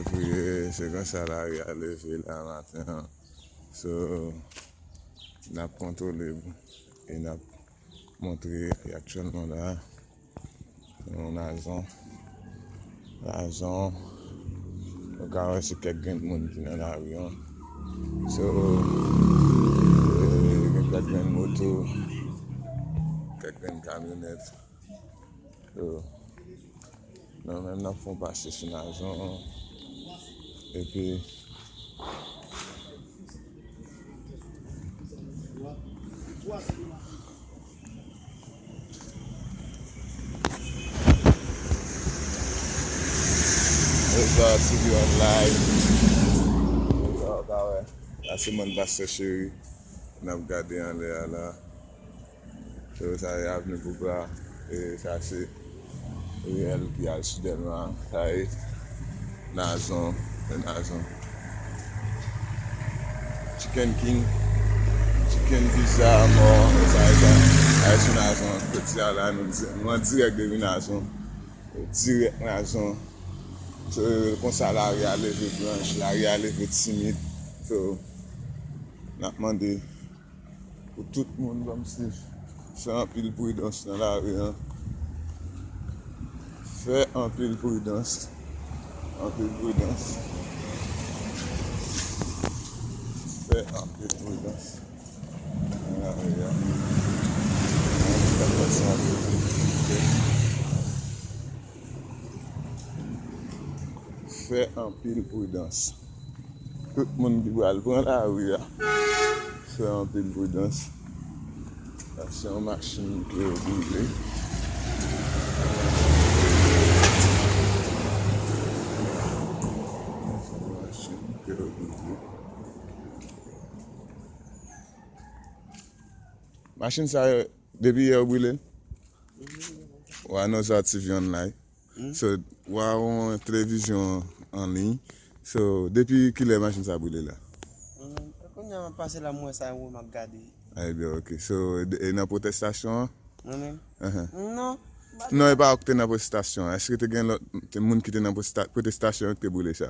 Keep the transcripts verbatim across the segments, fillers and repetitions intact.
Epi, se konsa lari a leve la maten an. So, n ap kontwole e n ap montre aktyèlman la. Yon nazon. Nazon. Nou ka wè se kèk grenn moun ki nan lari an. So, e, gen kèk grenn moto, kèk grenn kamyonèt. So, nou menm n ap fè yon pase sou nazon an. Epi, Bonjou, T V Online. Bonjou, w ka wè. La se mòn Pastè Cheri. N ap gade anlè a la. So, sa se Avni Poupla. E sa se riyèl ki al sou Dèlma. Sa se Nazon. Se Nazon. Chicken King. Chicken Pizza, mò. E sa, e sa. Sa se sou Nazon. Kote a la, nou di-, nou an dirèk depi Nazon. Dirèk Nazon. So, konsa lari a leve blanch, lari a leve timid. So, n ap mande pou tout moun kòmsi fè anpil pridans nan lari an. Fè anpil pridans. Anpil pridans. Fè anpil pridans nan lari a. Fè anpil pridans. Fè anpil pridans. Tout moun ki pral pran lari a, fè anpil pridans. Sa se yon machin ke yo boule. Sa se yon machin ke yo boule. Machin sa yo, depi yè yo boule l? Wa Noza T V Online. Hmm? So, wa yon televizyon an liy. So, depi kilè machin sa boule la? Hmm, kounye a m ap pase la, m wè sa, m ap gade. A, ebyen, ok. So, e, e nan pwotestasyon an? Mwen menm? Ahan. Non. Non, e pa ou ki te nan pwotestasyon an. Èske te gen lòt, te moun ki te nan pwotesta-, pwotestasyon an ki te boule sa?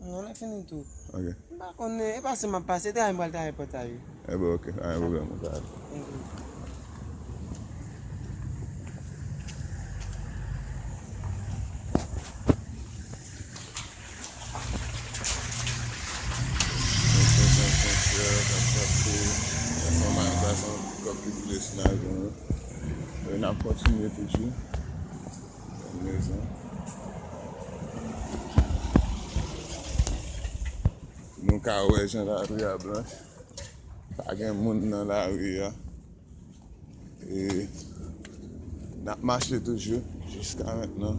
Non, lè fini tou. Ok. M pa konnen, e pase m ap pase, travay m pral travay pòt la, wi. E bon, ok, pa gen pwoblèm, ou ka ale. Ok. N ap kontinye toujou. Mezon. Nou ka wè jan lari a blanch. Pa gen moun nan lari a. E n ap mache toujou jiska mentnan.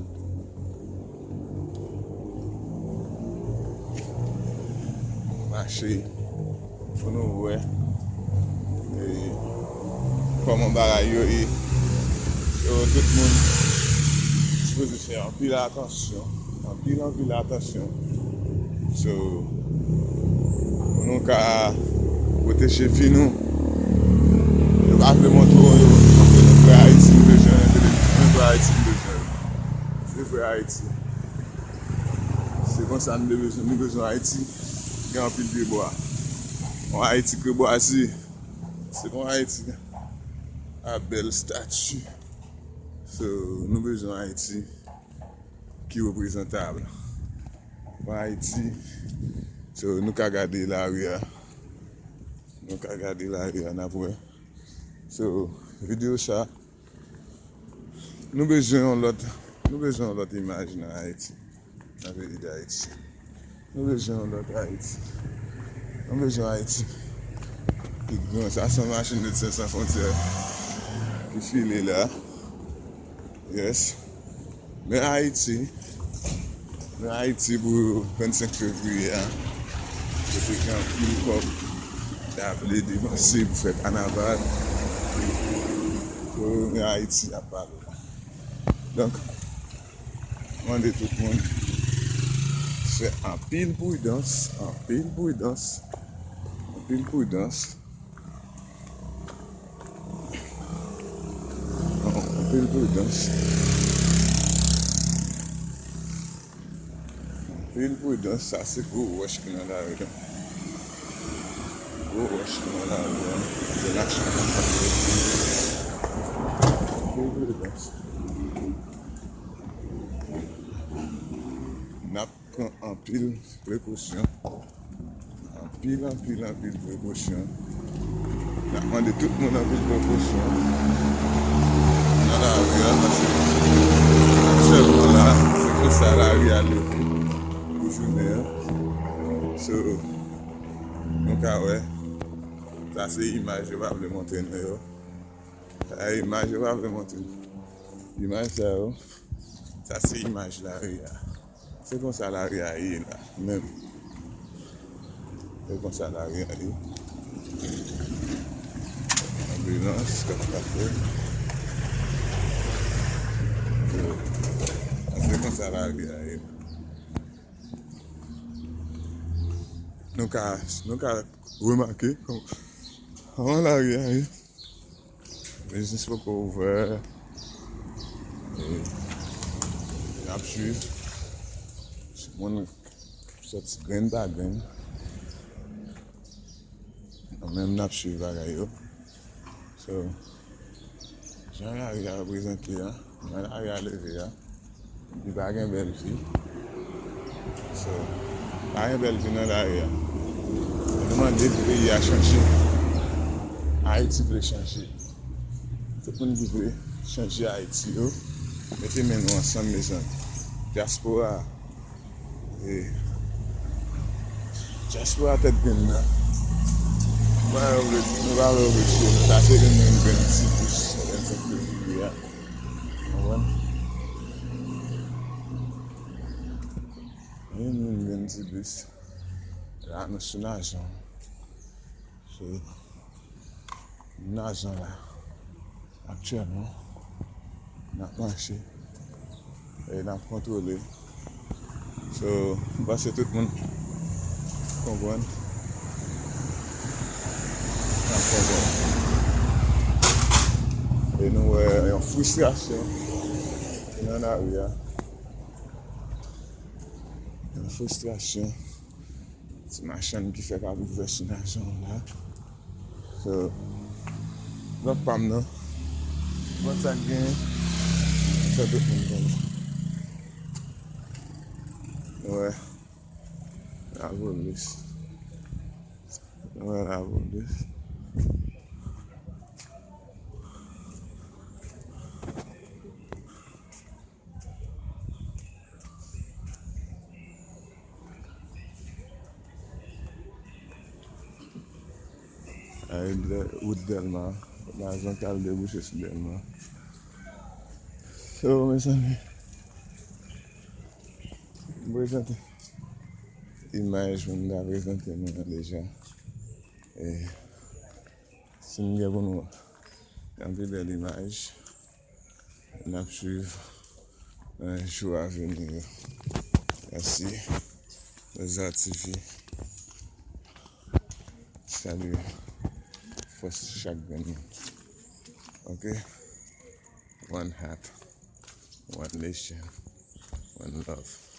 Mache. Pou nou wè, e, kòman bagay yo ye. Yo, tout moun sipoze fè anpil atansyon, anpil, anpil atansyon. So, pou nou ka pwoteje vi nou. Yo pa vle montre w yo, montre nou frè Ayiti, nou bezwen, nou frè Ayiti, nou bezwen. Se frè Ayiti. Se konsa nou te bezwen, nou bezwen Ayiti. Gen anpil pye bwa. Yon Ayiti ke bwazi. Se yon Ayiti a bèl stati. So, nou bezwen Ayiti ki reprezantab. Yon Ayiti. So, nou ka gade lari a. Nou ka gade lari a, n ap wè. So, videyo sa, nou bezwen yon lòt, nou bezwen yon lòt imaj nan Ayiti, nan peyi Dayiti. Nou bezwen yon lòt Ayiti. Nou bezwen Ayiti ki gran. Sa se yon machin Medsen San Fwontyè ki file la. Yes. Men Ayiti, men Ayiti pou vennsenk fevriye a, kote gen anpil kòb ta vle depanse pou fè kanaval. So, men Ayiti n ap pale la. Donk, mande tout moun fè anpil pridans, anpil pridans, anpil pridans. Anpil pridans. Anpil pridans, sa se gwo wòch ki nan lari a. Gwo wòch ki nan lari a. Se machin k ap pase. Anpil pridans. N ap pran anpil prekosyon. Anpil, anpil, anpil prekosyon. N ap mande tout moun anpil prekosyon nan lari a, paske aktyèlman la, se konsa lari a leve pou jounen an. So, nou ka wè, sa se imaj yo pa vle montre nou yo. Sa e imaj yo pa vle montre nou. Imaj sa yo, sa se imaj lari a. Se konsa lari a ye la, menm. Se konsa lari a ye. Anbilans k ap pase. Se konsa lari a ye. Nou ka, nou ka remake kòman lari a ye. Biznis poko ouvè. E, n ap swiv. Moun sòti grenn pa grenn. Nou menm n ap swiv bagay yo. So, jan lari a prezante a, jan lari a leve a, li pa gen bèl vi. So, pa gen bèl vi nan lari a. Nou mande pou peyi a chanje. Ayiti vle chanje. Tout moun ki vle chanje Ayiti yo, mete men nou ansanm, mezanmi. Dyaspora a, e, dyaspora tèt grenn nan. Nou pa vle, nou pa vle reche. Sa se youn, youn grenn ti bous, vennsenk fevriye a. Konprann? Youn, youn grenn ti bous. La, nou sou Najan. So, Najan la, aktyèlman, n ap mache e n ap kontwole. So, m panse tout moun konprann. N ap konprann. E nou wè yon fristrasyon nan lari a. Yon fristrasyon. Ti machann ki fè pa pou fè sou Najan la. So, vlòg pa m nan. Bon, sa k genyen, sa tout moun konnen. Nou wè lapolis. Nou wè lapolis. Ay, wout Dèlma. Lajan k al debouche sou Dèlma. So, mezanmi, m prezante imaj moun ta prezante nou an deja. E si n gen pou nou yon pi bèl imaj, n ap swiv nan jou a vini yo. Mèsi. Lozar T V. Salye fòs chak grenn moun. Ok? One heart, one nation, one love.